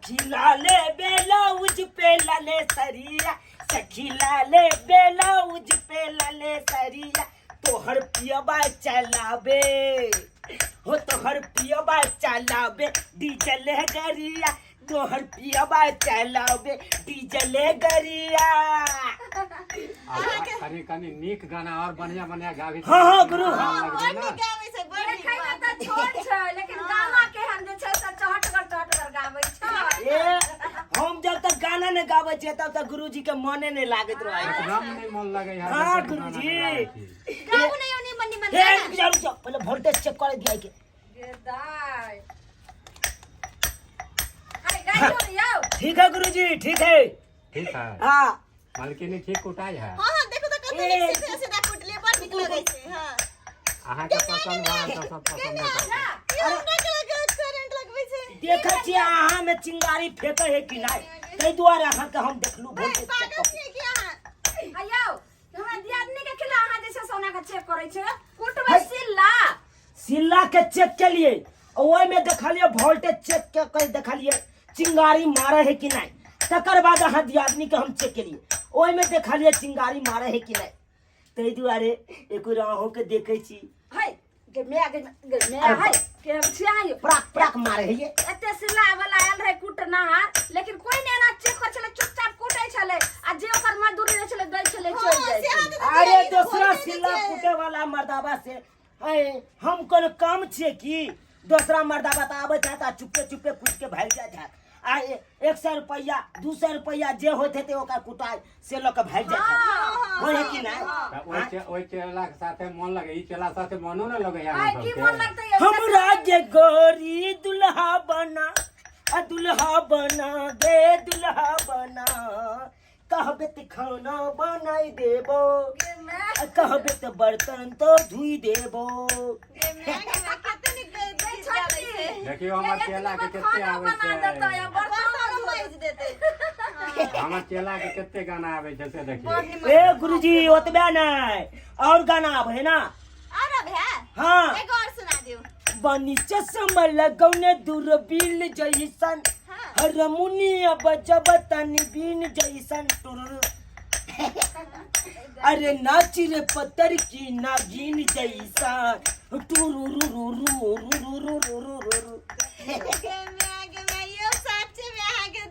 सखी लाले बेलाउज पे लाले सरिया, सखी लाले बेलाउज पे लाले सरिया, तोहर पियबा चलाबे हो, तोहर पियबा चलाबे डीजल गरिया, तोहर पियबा चलाबे डीजल गरिया। कनी कनी नीक गाना और बढ़िया बढ़िया गाबी। हाँ, हाँ, गुरु, हाँ। लगबे बड़ ना। नीक गाबै छै, बड़ नीक। देखै मे तऽ छोट छै, लेकिन गाना केहन जे छै से चहटगर चहटगर गाबै छै। ए, हम जब तक गाना नहीं गाबै छियै तब तक गुरुजी के मने नहीं लागैत रहै। एकदम नहीं मन लगे है। हाँ, गुरुजी। गाबू नै यौ निमन निमन हे, गाना। रुक जाओ, रुक जाओ, पहले वोल्टेज चेक कर दिया के। गे दाइ। हाय, गाइयो ने यौ। ठीक है गुरुजी, ठीक है। ठीक है। हाँ। मालकिनी ठीक कुटाई है। हाँ हाँ, देखो तो कते ए। नीक सीधा सीधा कुटले, बड़ नीक लगै छै। हाँ। अहाँके पसंद भऽ गेल तऽ सब पसंद हेतै। जा। ई हमरा के लगे करंट लगबै छै। देखै छियै अहाँ में चिंगारी फेंके है कि नहीं, ताहि दुआरे अहाँ के हम देखलू वोल्टेज चेक पागल कऽ। छियै कि अहाँ? हाय यौ, हमरा दियादनी के खिला अहाँ जे छै सोना के चेक करै छै। कुटबै सिल्ला। सिल्ला के चेक केलिए, ओहिमे देखलिए वोल्टेज चेक के कर देखलिए चिंगारी मारे है कि नहीं। तकर बाद अहाँ दियादनी के हम चेक केलिए, ओहिमे देखलिए चिंगारी मारे है कि नहीं। ताहि दुआरे एक बेर अहूँ के देखै छी। हाय, गे my, गे गे my, हाय, के छियै अहाँ यौ? प्राक प्राक मारे है ये। एते सिल्ला वाला आयल रहे कुटनाहार, लेकिन कोई नहि एना चेक करै छलै, चुपचाप कुटै छलै आ जे ओकर मजदूरी रहै छलै दै छलै, हाँ, चलि जाइ से छलै। अहाँ तऽ अरे दियादनी दोसरा खोलते सिल्ला नहि छियै। कुटे वाला मर्दाबा से है हम कोनो काम छियै की? दोसरा मर्दाबा तऽ आबैत हैत आ चुपे चुपे कुटि के भागि जाइत हैत आ 100 रुपैआ 200 रुपैआ जे होइत हेतै ओकर कुटाइ से लऽ कऽ भागि जाइत हैत। होइ है कि नहि? तऽ ओहि चेला के साथे मन लगे, ई चेला साथे मनो न लगे अहाँ आइ की सबके। मन लगतै यौ? हमरा जे गोरी दुल्हा बना, आ दुल्हा बना दे, दुल्हा बना, कहबे तऽ खाना बनाइ देबो, गे my. आ कहबे तऽ बर्तन तो धोइ देबो। गे my, गे my, कते नीक गीत गाबै छै। देखियौ हमर गे, चेला के एतनी कते खाना आबै बना देतै छै। आ बर्तनो बर्तनो धो माजि देतै। हमर चेला के कते गाना आबै छै से देखियौ। बड़ निमन। ए गुरुजी, ओतबे नहि, और गाना आबै है ना? और अब है? हाँ। एगो और सुना दियौ। बनी चश्मा लगौने दूरबीन जैसन, हाँ। हरमुनिया बजब तनी बीन जैसन, टुरुरु। अरे नाच रे पत्थर की नागिन जैसा, टुरुरुरुरुरुरुरुरुरुरु। गे my, गे my, यौ साच्चे में अहाँके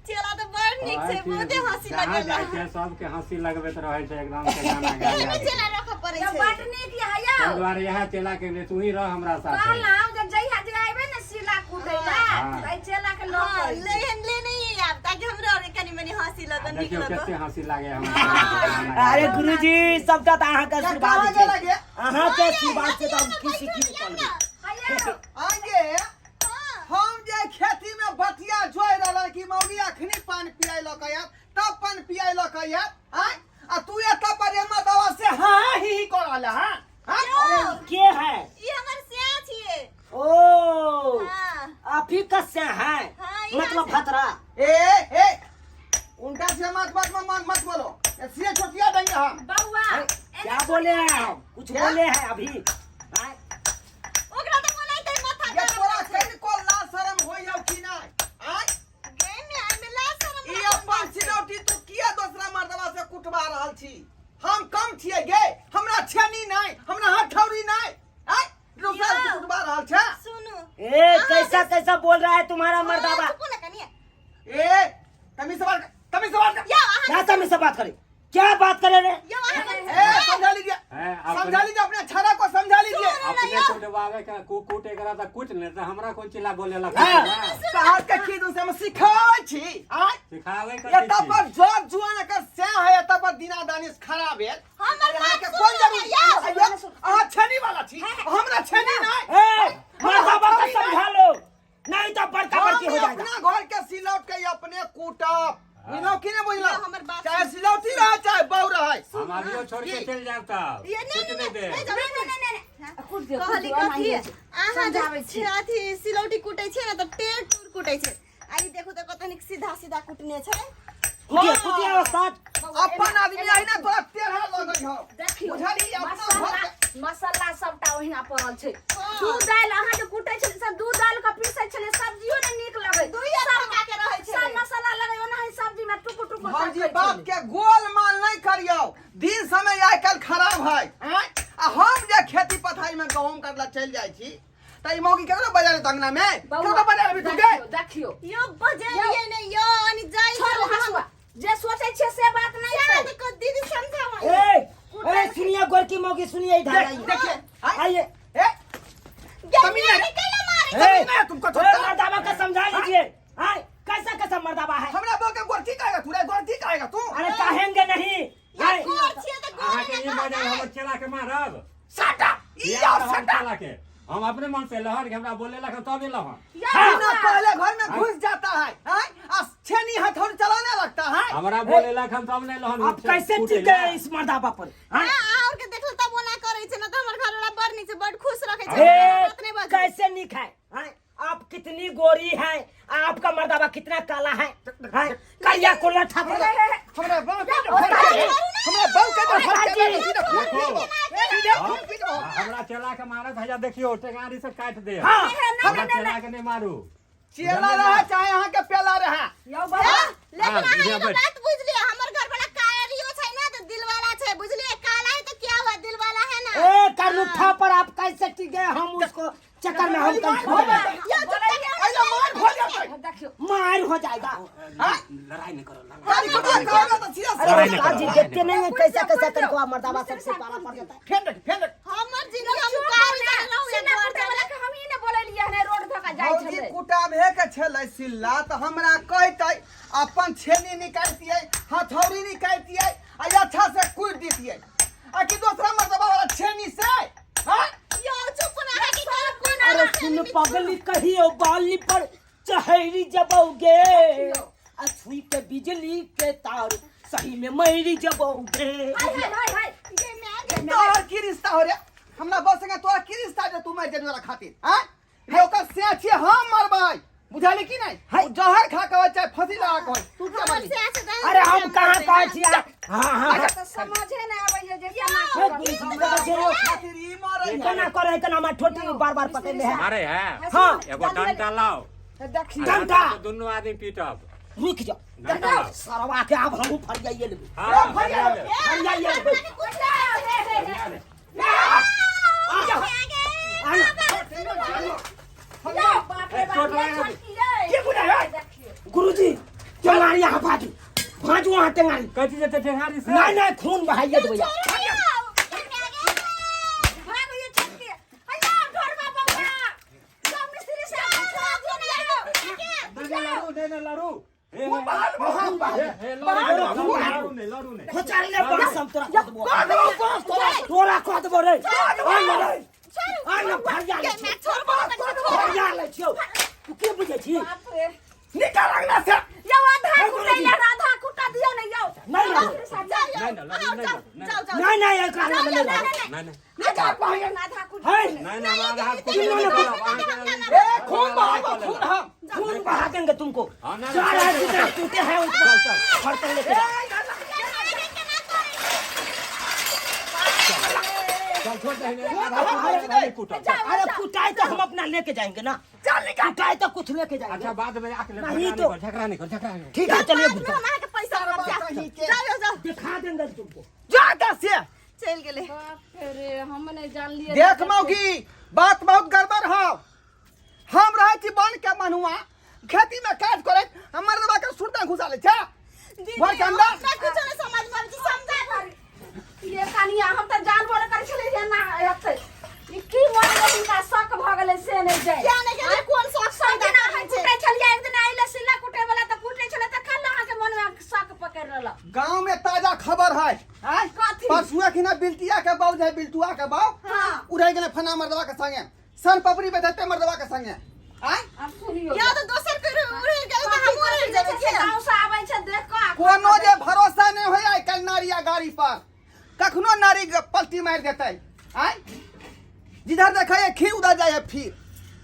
चेला तऽ बड़ नीक छै, बहुते हँसी जहाँ लगल। जाइ छै सबके हंसी लगबैत रहै छै, एकदम से गाना गा एहने गा के। चेला रखऽ पड़ै यौ, छै। बड नीक यऽ यौ। ताहि दुआरे इएह चेला के ने तू ही रह हमरा साथे। कहलहुँ जे जहिया जे अयबै ने सिला कुटै लए, हाँ। तऽ एहि चेला के लऽ हाँ, कऽ अयबै। ले ले नहीं आब ताकि हमरो और कनी मनी हंसी लगत, नीक देखियौ लगत। कते हंसी लागे हमरा चेला के। अरे गुरुजी, सबटा तऽ अहाँके आशीर्वाद कहाँ छै। गेलक ये? अहाँके आशीर्वाद से तऽ हम की सीखी निकलबै। हाय यौ, आगे हम जे खेती में बतिया जोइ रहल कि मौगी अखनी पान पियाइ लऽ के आयत तब पान पियाइ लऽ के आयत, आँय? आ तू एतऽ पर एम्मा दवा से हाँ हाँ ही ही कऽ रहल है, हाँ? यौ, के है? ई हमर स्या छियै। ओ, हाँ। आप ही का से है? हाँ, यहाँ मतलब से। खतरा। ए ए, उल्टा से मत मत मत मत बोलो, ऐसे छोटिया देंगे हम। बौआ, क्या बोले हैं आप? कुछ क्या? बोले हैं अभी? हाँ? ओकरा तऽ बोलाइते माथा ये गरम तोरा होइ छै। कनि को लाज शरम होइ हौ कि नहि, आँय? गे my, एहिमे लाज शरम ई वाला कोन अपन बात छै? सिलौटी तू किया दोसरा मर्दवा से कुटवा रहल छी? हम कम छियै गे? हमरा छेनी नहि, हमरा हथौड़ी नहि, आँय, दोसरा से यौ। कुटवा रहल छै। सुनू। ए, कैसा कैसा बोल रहा है तुम्हारा मर्दाबा? हाँ, चुपू ने कनिए। ए, तमीज से बात कर, तमीज से बात कर। यौ, अहाँ क्या तमीज से बात करे? क्या बात करे रे? यौ, अहाँ ए, समझा लीजिए, हैं, अपने- समझा लीजिए, अपने छाड़ा को समझा लीजिए। अपने कुटवावे के कूटे करा त कुट ने त हमरा कोन चिल्ला बोले ला? हाँ। शहर के की दूसरे में सिखावे छी, आँय? सिखावे के एतऽ पर जब जुआन एकर सैह है, एतऽ पर दिना दानिश खराब भेल। हमर अहाँके बात कोन सुनू जरूरी? ने, यौ। अय्यो, अहाँ छेनी वाला छी, हमरा छेनी नहि। ए, मर्दाबा का समझा लो, नहीं तो बड़का बड़की हो हम जाएगा। अपना घर के सिलौट के अपने कूटब, बुझलौ कि नहीं बुझलौ? यौ, हमर बात चाहे सिलौटी रहे चाहे बहु रहे। हम अभियो छोड़ के की? चल जाब तब ये नहीं कुट नहीं दे। नहीं नहीं नहीं, नहीं, नहीं, नहीं। कुट दियौ, कुट कहली दियौ, एना कथी ही होइ छै। अहाँ जे समझाबै छी। अथी सिलौटी कुटै छै ने तऽ टेढ़ टूर कुटै छै, आ ई देखू तऽ कते नीक सीधा सीधा कुटने छै। कुटिया कुटिया उस्ताद। बौआ, अपन एना- आदमी एना अहिना तोरा टेढ़ा लगै हौ। देखियौ, बुझलियै अपना घर मसाला के मसाला सबटा ओहिना पड़ल छै। हाँ। दू दालि अहाँ जे कुटै छलियै से दू दालि के पीसै छलियै, सब्जियो ने नीक लगै। दुइये ठोका के रहै भौजी बाप के गोल माल नहीं करियो, दिन समय आइ काल्हि खराब है। आँय? आ हम जे खेती पथारी में गहूम काटला चलि जाइ छी त ई मौगी केकरो बजा लेत अंगना में? केकरो बजा लेबी तू गे? देखियो देखियो। यो बजेलिए ने यो अनि जाइ छोड़ू हसुआ, जे सोचै छियै से बात नहीं क्या छै। तो दीदी समझावा। ए ए, सुनिए गोरकी मौगी, सुनिए, इधर देख आइए। देखिए। आँय? आइए। ए जमीन नहीं। कैला मारे? ए, नहीं, तुमको ए, छोड़ता। मर्दावा का समझा लीजिए। आए, कैसा कैसा मर्दावा है? हमरा बहू के गोरकी कहेगा तू रे? गोरकी कहेगा तू? अरे कहेंगे नहीं। या आए, गोर छियै त गोर अहाँके ई मजा हमर चेला के मारब? साटा ई बियाह और तऽ हम साटा। चेला के हम अपने मन से लहर के हमरा बोले लखन तब एलहुँ हन। यौ बिना बौआ, पहले घर में घुस जाता है, हैं? आ छेनी हथौड़ी चलाने लगता है। हमरा बोले लखन तब नहीं लहन। आप कैसे टिक गए इस मर्दावा पर? हां, आए, और के देखल तब ओना करै छै न त हमर घर वाला बड़ नीक छै, बड़ खुश रखै छै। ए, बात नै बजै। कैसे निक है? आए, आप कितनी गोरी है, आपका मर्दावा कितना काला है, हैं? करिया को लठा पर हमरा बहू के तो फरके दे, हमरा बहू के तो फरके दे, सीधे खून पी लेबो, सीधे खून पी लेबो। हमरा चेला के मारत है, देखियो टेंगारी से काट दे। हाँ। हमरा चेला के नहीं मारू। चेला रहा चाहे यहाँ के पेला रहा। यौ बौआ, लेकिन हाँ, अहाँ यहाँ एगो बैठ। बात बुझलिए, हमर घर वाला कारियो छै ना त दिल वाला छै, बुझलिए? काला है तो क्या हुआ, दिल वाला है ना। ए करनुठा पर आप कैसे टिक गए? हम उसको चक्कर में हम कंफ्यूज हैं। यो चुप अइला मार हो जातै। देखियो। मार हो जाएगा। हाँ? लड़ाई नहीं करो, लड़ाई। गाड़ी को कहोगे तो सीधा अरे लड़ाई नहीं उस्ताद करो, जी लड़ाई देखते नहीं। नहीं है कैसा कैसा करको आप मर्दावा सबसे पाला पड़ जाता है। फेंक दे, फेंक दे। हमर जिंदगी हम कारी जाने रहू या सिन्हा घर कुटै वाला के हमही ने बोलेलियै हन, रोड धक्का जाइ भौजी छलै। कुटाबे के छलै सिल्ला तऽ हमरा कहतै, अपन छेनी निकालतियै, हथौड़ी निकालतियै आ अच्छा से कुटि दितियै, आ कि दोसरा मर्दबा वाला छेनी से? हाँ? यो चुप ना है कि कर कोन। अरे सुन पगली, कहियो बाली पर चहरी जबोगे, आ छुई के बिजली के तार सही में मरी जबोगे। हाय हाय हाय हाय। गे मैं गे। तोहर की रिश्ता हो रे हमरा बस संगे? तोहर की रिश्ता जे तू मर जेबी खातिर? हाँ रे, ओकर से छियै हम मरबै, बुझाली की नहीं? हाय। ओ जहर खा के होय चाहे फांसी लगा के होय, तू क्या हमर मरबी? से ऐसे जान। अरे हम कहाँ कहै छी? हाँ हाँ हाँ। तऽ समझे नहि आबैया जे केना हे, करब। गुरु जी, खातिर ई मरै है। केना करे है, केना हमरा ठोटी बार बार पकड़ले है। मारे है? हाँ। एगो डंडा लाओ। देखियो। डंडा। से दुनू आदमी पीटब। रुक जाओ। डंडा लाओ। सरवा के आब हमहूँ फरियाइए लेबै। हाँ, फरिया ले। फरियाइए लेबै। फरिया ले। यौ बाप रे बाप, चोट ये लगा छोटकी यै। के बुझाय है? देखियो। गुरुजी, टेंगारी यहाँ भाजू, भाजू वहाँ टेंगारी। कथी जेतै टेंगारी से? नहीं नहीं, खून बहाइए देबै। भागो ये छोटकी। हैया, घरवा बौआ। यौ मिस्त्री साहब, छोड़ू ने यौ। दे ने लड़ू, दे ने लड़ू। हे, खूब बहाल, खूब बहाल। हे, हे, लड़ू, लड़ू, लड़ू ने, लड़ू ने। खोचारी ले बांस, हम तोरा कह देबो। कह देबो बांस तोरा। तोरा कह देबो रे। आइ न रे, आइ न, फरिया लै छियौ, फरिया लै छियौ। तू के बुझै छी? बाप रे। निकाल अंगना से। यौ आधा हे कुटै गुरुजी। ला, आधा कुटा दियौ ने यौ। नहीं, नहीं। मिस्त्री साहब, जाउ। नहीं, नहीं, लड़ू, नहीं, लड़ू, नहीं। नहीं नहीं, एकरा लग नहीं रहो। नहीं, नहीं। निकाल बाहर। आधा कुट। है नहीं, नहीं, हमारा हाथ कुछ नहीं, नहीं नहीं, करब, अहाँके ए खून बहाबो, खून हम। खून बहा देंगे तुमको। हाँ, नहीं, जा रहा है, चल, जितना टूटे हैं उतना बर्तन लेके जा। चल, छोड़ दे, नहीं, आधा कुटब, नहीं कुटब। अरे कुटाई तो हम अपना लेके जाएंगे ना। चल निकाल। कुटाई तो कुछ लेके जाएंगे। अच्छा, बाद में आके ले, नहीं झगड़ा तो- नहीं कर, झगड़ा नहीं कर, झगड़ा नहीं कर। ठीक है, चलिए गुरुजी। पैसा कहीं के। जाओ जाओ। दिखा देंगे तुमको। जा इधर से। चलि गेलै। बाप रे, हम नहि जानलियै। देख मौगी, बात बहुत गड़बड़ हौ। हम रहै छी बन के मनुआ, खेती में काज करैत, हमर दबा के सुरता घुसा लै छै दीदी, घर के अंदर। हमरा कुछो नहि समझ में आबै छै, समझा ये कनिया, हम तऽ जानबो नहि करै छलियै जे एना हेतै। ई की मन में हुनका शक भऽ गेलै से नहि जाय। किया नहि गेलै, कोन शौक सब पैदा दिन अहाँ करै छै? कुटै छलियै, एक दिन आइले सिल्ला कुटै वाला तऽ कुटै छलै, तखन ने अहाँके मन में शक पकड़ि लेलक। गांव में ताजा खबर है। आय? कथी? परसुआ खिना बिल्टिया के बाऊ जे बिल्टुआ के बाऊ हाँ। उड़ै गेलै फना मर्दवा के संगे, सन पपड़ी बेचते मर्दवा के संगे। आय? आब सुनियौ। या तऽ दोसर के उड़ि गेल तऽ हम उड़ि जेबै की? गाँव से आबै छै देख कऽ। कोनो जे भरोसा नहीं होय आइ काल्हि नारी आ गाड़ी पर, कखनो नारी पलटी मारि देतै। आय, जिधर देखै है खीर उधर जाइ है फिर।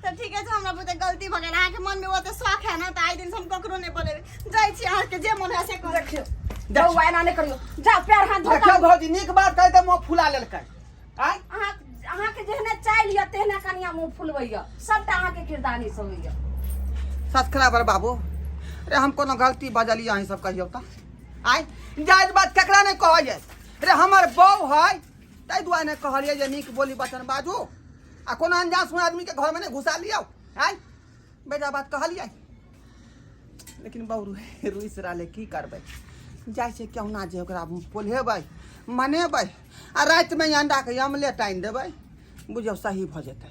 तऽ ठीके छै, हमरा बुते गलती भऽ गेल। अहाँके मनमे ओते शौक है ने तऽ आइ दिनसँ हम ककरो नहि बोलेबै। जाइ छी, अहाँके जे मन है से करू। देखियौ बौआ, एना नहि करियौ, जाउ पैर हाथ धो देखियौ कऽ। भौजी, नीक बात कहै तऽ मुँह फुला लेलकै। आय? अहाँ अहाँके जेहने चालि यऽ तेहने कनिया मुँह फुलबैया, सबटा अहाँके किरदानी से होइया। सब्सक्राइबर बाबू रे, हम कोनो गलती बजलियै अहीं सब कहियौ तऽ। आय जायज बात केकरा नहि कहलियै रे हमर बहू है ताहि दुआरे नहि कहलियै जे नीक बोली वचन बाजू आ कोनो अनजान सुन आदमीके घरमे नहि घुसा लियौ। आय बेटा बात कहलियै, लेकिन बहु रुसि रहलै। की करबै, जाइ छै केहुना जे ओकरा पोल्हेबै मनेबै आ रातिमे अंडाके ऑमलेट आनि देबै, बुझियौ सही भऽ जेतै।